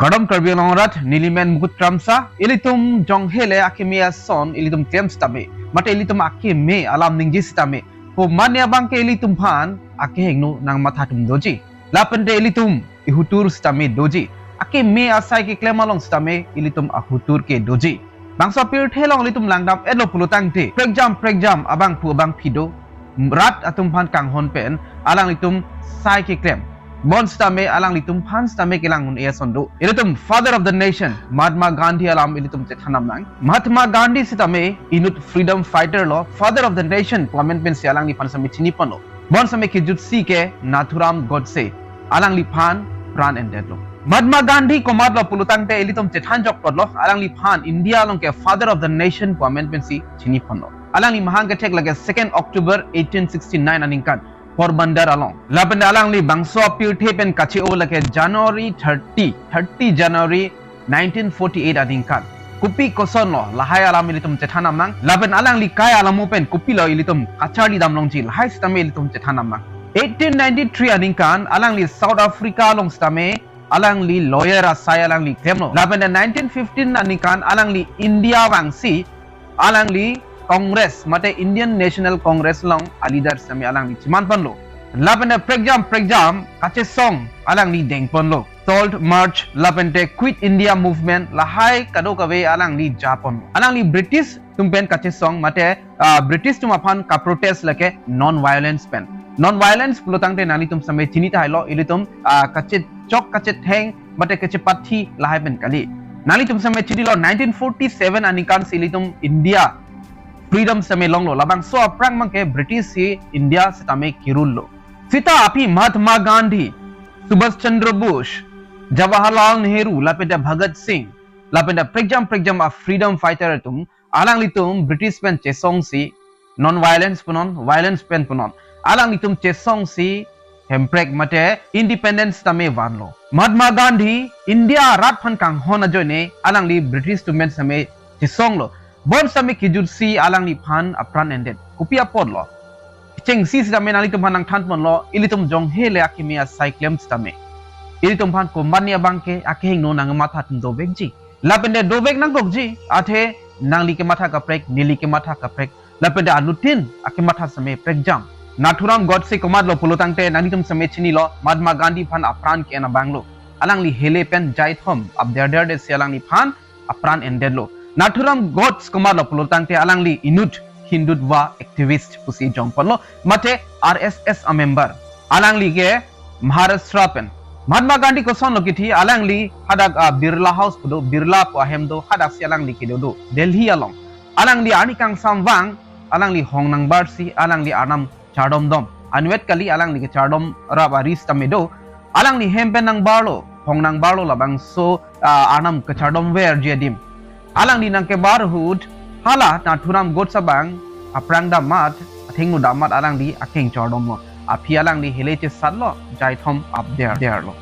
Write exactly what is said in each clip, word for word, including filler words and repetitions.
Kardom Karbi Anglong arat, neli men Mukut Kramsa, ilitum jonghe le akeme ason ilitum klem sitame, mate ilitum akeme alam ningje sitame, komatne abangke ilitum aphan akehingno nangmatha atum doji. Lapente ilitum ihutur sitame doji. Akeme asai keklem along sitame ilitum ahutur ke doji. Bangso apirthe along ilitum langdam-etlo pulotangte, prekjam prekjam abangphu abangphi do, rat atum aphan kanghon pen alanglitum sai keklem. Bonsitame alanglitum aphan sitame kelang un-e ason do. Ilitum Father of the Nation, Mahatma Gandhi alam ilitum chethan damnang. Mahatma Gandhi sitame inut freedom fighter lo, Father of the Nation pu amen pensi alangliphan sitame chiniponlo. Bonsitame kejutsi ke Nathuram Godse, alangliphan pran endetlo. Mahatma Gandhi komatlo pulotangte ilitum chethan jokpotlo, alangliphan India along ke Father of the Nation pu amen pensi chiniponlo. Alangli mahang kethek lake second October eighteen sixty-nine aningkan, Porbandar along. Lapente alangli bangso apirthe pen kache-o lake January thirty, thirty January nineteen forty-eight aningkan. Kopi kosonlo, lahai alam ilitum chethan damnang. Lapen alangli kai alamo pen kopilo ilitum kacharli damlongji, lahai sitame ilitum chethan damnang. Eighteen ninety-three aningkan, alangli South Africa along sitame alangli lawyer asai alangli klemlo. Lapente nineteen fifteen aningkan alangli India vangsi alangli Congress, mate Indian National Congress along a-leader sitame alangli chemanponlo. Lapente prekjam prekjam kachesong alangli dengponlo. Salt March lapente Quit India Movement lahai kadokave alangli japonlo. Alangli British atum pen kachesong mate, ah, British atum aphan kaprotest lake non-violence pen. Non-violence pulotangte nanglitum sitame chini tahai lo, ilitum, ah, kachechok kachetheng mate kachepathi lahai pen kali. Nanglitum sitame chinilo, nineteen forty-seven aningkansi ilitum India freedom sitame longlo. Labangso aphrang abangke British si India sitame kirullo. Sita aphi Mahatma Gandhi, Subhash Chandra Bose, Jawaharlal Nehru, lapente Bhagat Singh, lapente prekjam prekjam a-freedom fighter atum, alanglitum British pen chesongsi non-violence punon, violence pen punon. Alanglitum chesongsi hemprek mate independence tame vanlo. Mahatma Gandhi India arat aphan kanghon ajoine alangli British atum pen sitame chesonglo. Bonsitame kejutsi alangliphan apran endet. Kopi apotlo? Kechengsi sitame nanglitum aphan nangthanponlo, ilitum jonghe le akeme asai klem sitame, ilitum aphan komatne abangke akehingno nangmatha atum dovekji. Lapente dovek nangkokji, athe nangli kematha kaprek, neli kematha kaprek. Lapente anuttin akematha sitame prekjam. Nathuram Godse komatlo pulotangte nanglitum sitame chinilo, Mahatma Gandhi aphan apran ke-en abanglo. Alangli hele pen jaithom apderderdetsi alangliphan apran endetlo. Nathuram Godse komatlo pulotangte alangli inut Hindutva activist pusi jongponlo, mate R S S a-member. Alangli ke Maharashtra pen. Mahatma Gandhi kosonlo kithi, alangli hadak, ah, Birla House pu do, Birla pu ahem do, hadaksi alangli kedo do, Delhi along. Alangli arni kangsam vang, alangli hong nangbarsi alangli arnam chardomdom. Anvet kali, alangli kechardom rap ari sitame do. Alangli hem pen nangbarlo, hong nangbarlo labangso, ah, arnam kechardomverji adim. Alangli nangkebar ahut, hala Nathuram Godse abang aphrang damat, athengno damat alangli akeng chardomlo. Aphi alangli hele chesatlo, jaithom apderderlo.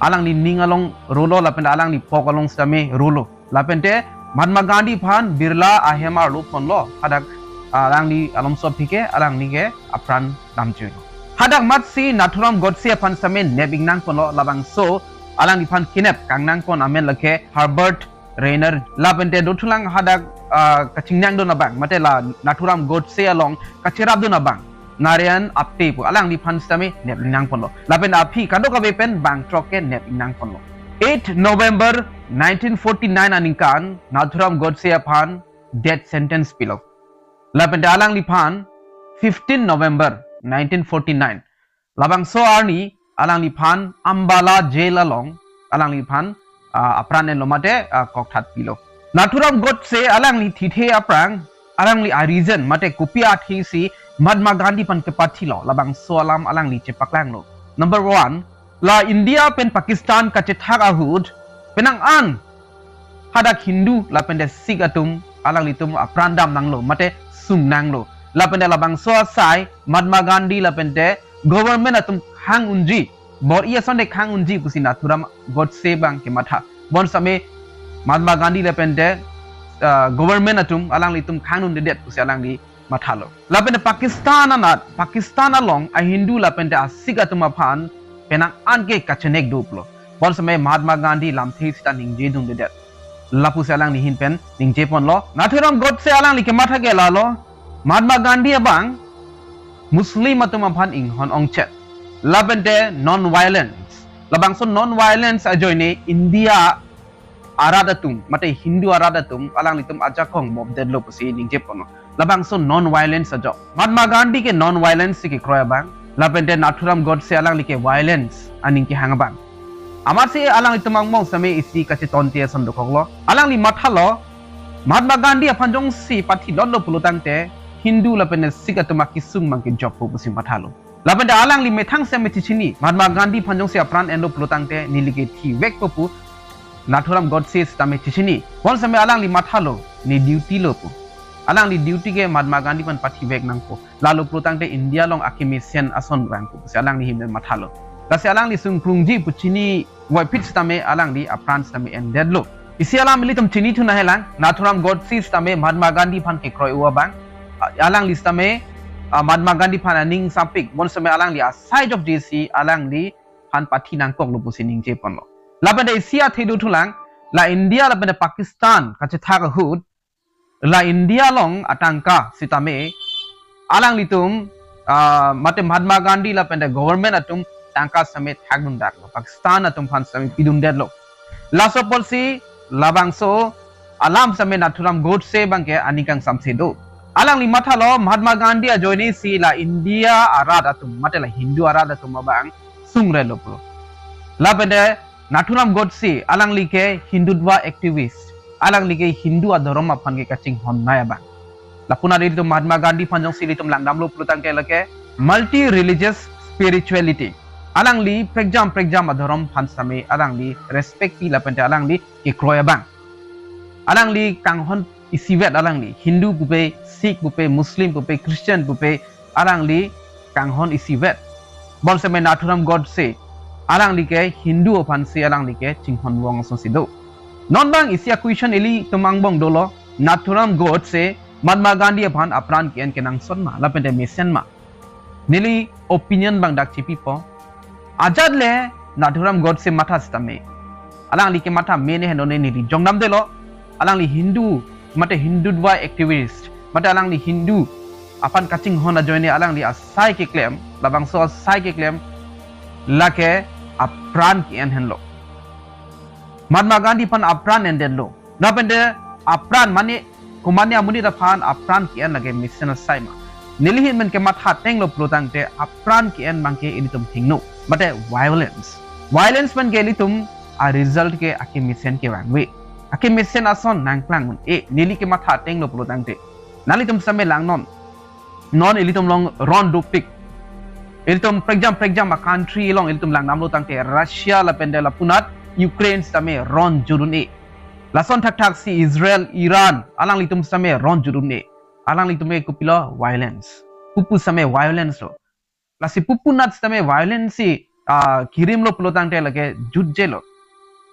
Alangli ning along rolo, lapente alangli pok along sitame rolo. Lapente Mahatma Gandhi aphan Birla ahem arlo ponlo, hadak alangli alomso aphi ke alangli ke apran damjuilo. Hadak matsi Nathuram Godse aphan sitame nep ingnangponlo, labangso alangliphan kenep kangnangpon amen lake Herbert Renner. Lapente dothulang hadak, ah, kachingnangdun abang, mate la Nathuram Godse along kacherapdun abang, Narayan Apte pu, alangliphan sitame nep ingnangponlo. Lapen aphi kadokave pen bangthrok ke nep ingnangponlo. Eight November nineteen forty-nine aningkan Nathuram Godse aphan death sentence pilo. Lapente alangliphan fifteen November nineteen forty-nine, labangso arni alangliphan Ambala jail along alangliphan, ah, apran enlo mate, ah, kokthat pilo. Nathuram Godse alangli thithe aphrang alangli a-reason mate kopi athisi Mahatma Gandhi aphan kepathilo, labangso alam alangli chepaklanglo. Number one, la India pen Pakistan kachethak ahut penang an hadak Hindu lapente Sikh atum alanglitum apran damnanglo mate sungnanglo. Lapente labangso asai Mahatma Gandhi lapente government atum khang unji, bor-i asonte khang unji pusi Nathuram Godse abang kematha. Bonsitame Mahatma Gandhi lapente, ah, government atum alanglitum khang undedet pusi alangli mathalo. Lapente Pakistan anat, Pakistan along a-Hindu lapente a-Sikh atum aphan penang an ke kachenek doplo. Bonseme Mahatma Gandhi lamthe sita ningje dun dedet. Lapusi alangli ahin pen ningje ponlo. Nathuram Godse alangli kematha ke lalo. Mahatma Gandhi abang Muslim atum aphan inghon ongchet. Lapente non-violence. Labangso non-violence ajoine India arat atum, mate Hindu arat atum, alanglitum ajakong bobdetlo pusi ningje ponlo. Labangso non-violence ajok. Mahatma Gandhi ke non-violence si kekroi abang. Lapente Nathuram Godse alangli ke violence aning kehang abang. Amatsi alanglitum angbong sitame isi kachetonte ason dokoklo. Alangli mathalo, Mahatma Gandhi aphan jongsi pathilotlo pulo tangte, Hindu lapente Sikh atum akesung abang kejokpo pusi mathalo. Lapente alangli methang sitame chechini, Mahatma Gandhi aphan jongsi apran enlo pulo tangte, neli ke thivekpo pu Nathuram Godse sitame chechini. Bonseme alangli mathalo, ne duty lo pu. Alangli duty ke Mahatma Gandhi aphan pathivek nangpo. Lalo pulo tangte India along akemesen ason vangpo pusi alangli ahin pen mathalo. Lasi alangli sungkrungji pu chini voiphit sitame alangli apran sitame endetlo. Isi alam ilitum chinithu nangjilang, Nathuram Godse sitame Mahatma Gandhi aphan kekroi-o abang. A-, alangli sitame, ah, Mahatma Gandhi aphan aning sampik, bonseme alangli asai jokjesi alangliphan pathi nangkoklo pusi ningje ponlo. Lapente isi athe dothulang, la India lapente Pakistan kachethak ahut, la India along atangka sitame alanglitum, ah, mate Mahatma Gandhi lapente government atum tangka sitame thakdundaklo, Pakistan atum aphan sitame pidundetlo. Laso apotsi labangso alam sitame Nathuram Godse abangke aning kangsamse do. Alangli mathalo Mahatma Gandhi ajoinesi la India arat atum, mate la Hindu arat atum abang sungrelo pulo. Lapente Nathuram Godse, alangli ke Hindutva activist. Alangli ke Hindu adhorom aphan ke kachinghonnei abang. Lapu nadi ilitum Mahatma Gandhi aphan jongsi ilitum langdamlo pulo tangte lake multi-religious spirituality. Alangli prekjam prekjam adhorom aphan sitame alangli respect pi lapente alangli kekroi abang. Alangli kanghon isivet alangli. Hindu pupe, Sikh pupe, Muslim pupe, Christian pupe, alangli kanghon isivet. Bonseme Nathuram Godse, alangli ke Hindu aphansi alangli ke chinghon vong asonsi do. Non abang isi a-question ilitum angbong dolo, Nathuram Godse Mahatma Gandhi aphan apran ke-en kenangsot ma, lapente mesen ma. Neli opinion abang dak chipipo. Ajat le Nathuram Godse matha sitame, alangli kematha mene henlo ne neli jongdamdelo. Alangli Hindu, mate Hindutva activist, mate alangli Hindu aphan kachinghon ajoine alangli asai keklem, labangso asai keklem lake apran ke-en henlo. Mahatma Gandhi aphan apran endetlo. Lapente apran mane, komatne amonit aphan apran ke-en lake mesen asai ma. Neli ahin pen kematha atenglo pulo tangte apran ke-en abangke ilitum hingno. Mate violence. Violence abangke ilitum a-result ke akemesen kevangve. Akemesen ason nangklang un-e. Neli kematha atenglo pulo tangte. Nanglitum sitame langnon. Non ilitum along ron dopik. Ilitum prekjam prekjam a-country along ilitum langdamlo tangte Russia lapente lapunat Ukraine sitame ron jut un-e. Lason thakthaksi Israel, Iran, alanglitum sitame ron jut un-e. Alanglitum ke kopilo violence. Pupu sitame violence lo. Lasi pupunat sitame violence si, ah, kirimlo pulo tangte lake jutjelo.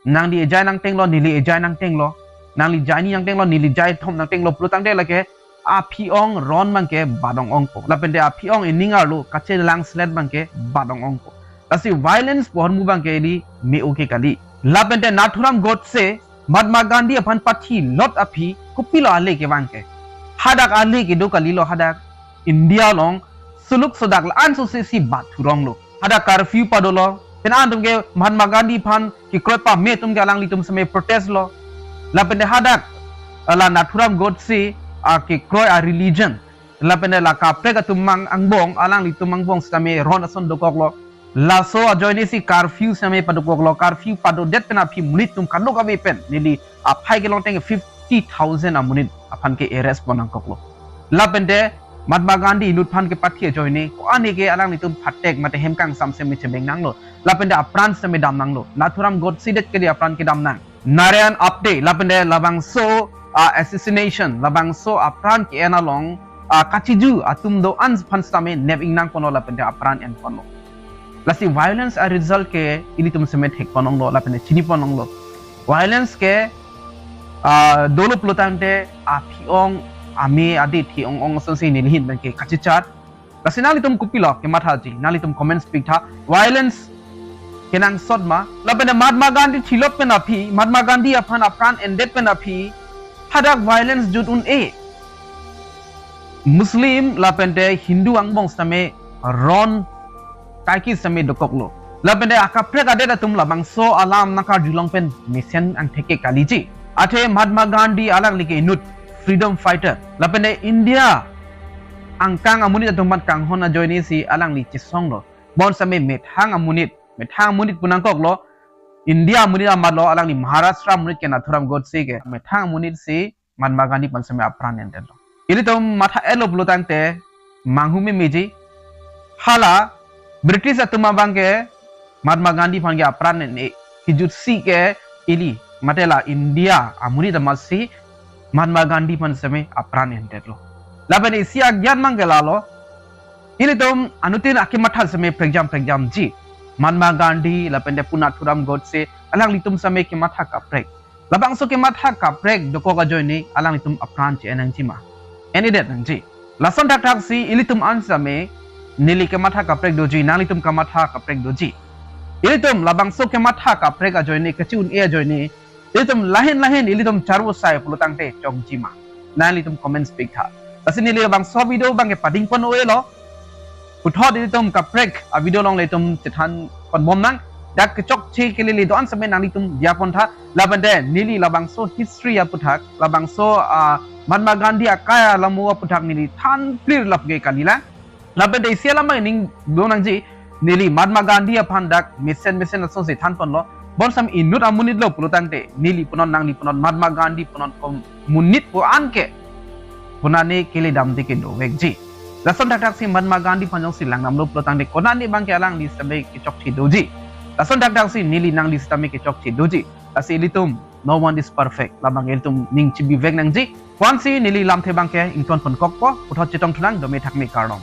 Nangli ejai nangtenglo, neli ejai nangtenglo. Nangli jai ni nangtenglo, neli jai thom nangtenglo pulo tangte lake aphi-ong ron abangke bat ong-ongpo. Lapente aphi-ong ening arlo kachelang selet abangke bat ong-ongpo. Lasi violence pu ahormu abangke ili me-o ke kali. Lapente Nathuram Godse Mahatma Gandhi aphan pathilot aphi kopilo ale kevang ke. Hadak ale kedo kalilo hadak India along suluk sodak la-an sosesi bat thuronglo. Hadak curfew padolo. Pen antum ke Mahatma Gandhi aphan kekroi pame atum ke alanglitum sitame protest lo. Lapente hadak la Nathuram Godse akekroi a-religion. Lapente la kaprek atum abang angbong, alanglitum angbong sitame ron ason dokoklo. Laso ajoinesi curfew sitame padokoklo, curfew padodet pen aphi monit atum kadokave pen neli aphai kelong ateng fifty thousand amonit aphan ke arrest pon nangkoklo. Lapente Mahatma Gandhi inut aphan kepathi ajoine ko-an ke alanglitum phatek mate hem kangsam sitame chebeng nanglo. Lapente apran sitame dam nanglo. Nathuram Godse det kali apran kedam nang. Narayan Apte, lapente labangso, ah, assassination, labangso apran ke-en along, ah, kachiju atum do-an aphan sitame nep-ing nangponlo lapente apran enponlo. Lasi violence a-result ke ilitum sitame thekpon onglo, lapente chinipon onglo. Violence ke, ah, dolo pulo tangte aphi-ong ame ade thi ong-ong asonsi neli ahin pen ke kachechat. Lasi nanglitum kopilo kemathaji, nanglitum comments pi tha. Violence kenangsot ma, lapen Mahatma Gandhi thilot pen aphi, Mahatma Gandhi aphan apran endet pen aphi, hadak violence jut un-e. Muslim lapen te Hindu angbong sitame ron kaike sitame dokoklo. Lapen te akaprek adet atum labangso alam nangkarjulong pen mesen angthek ke kaliji. Athe Mahatma Gandhi alangli ke inut freedom fighter. Lapen te India angkang amonit atum aphan kanghon ajoine si alangli chesonglo. Bonsitame methang amonit, methang amonit pu nangkoklo, India amonit amatlo, alangli Maharashtra amonit ke Nathuram Godse ke methang amonit si Mahatma Gandhi aphan sitame apran endetlo. Ilitum matha-etlo pulotangte manghu memeji. Hala British atum abang ke Mahatma Gandhi aphan ke apran en-e, kejutsi ke ili mate la India amonit amatsi Mahatma Gandhi aphan sitame apran endetlo. Lapen isi agyan abang ke lalo, ilitum anuttin akematha sitame prekjam prekjamji. Mahatma Gandhi lapen te pu Nathuram Godse, alanglitum sitame kematha kaprek. Labangso kematha kaprek dokok ajoine alanglitum apran che-en nangji ma? En-edet nangji. Lason thakthaksi ilitum an sitame neli kematha kaprek doji, nanglitum kematha kaprek doji. Ilitum labangso kematha kaprek ajoine, kachi un-e ajoine, ilitum lahin lahin ilitum charvo sai pulotangte chokji ma? Nanglitum comments piktha. Lasi neli labangso video abang ke padingpon un-elo. Puthot ilitum kaprek avideo along le itum chethan ponbom nang. Dak kechokche kelele do-an sitame nanglitum diya pontha. Lapen te neli labangso history aphuthak, labangso, ah, Mahatma Gandhi akai alamo aphuthak neli than clear lap ke kalilang. Lapen te isi alam abang ning do nangji, neli Mahatma Gandhi aphan dak mesen mesen asonsi than ponlo. Bonsam inut amonitlo pulotangte, neli punon, nangli punon, Mahatma Gandhi punon, komonit pu an ke punane keledamde ke dovekji. Lason thakthaksi Mahatma Gandhi aphan jongsi langdamlo pulotangte konane abang ke alangli sitame kechokche doji. Lason thakthaksi neli nangli sitame kechokche doji. Lasi ilitum, no one is perfect. Labang ilitum ning chibivek nangji. Ko-ansi neli lamthe abang ke ington ponkokpo, puthot chetongthu nang, dome thakme, kardom.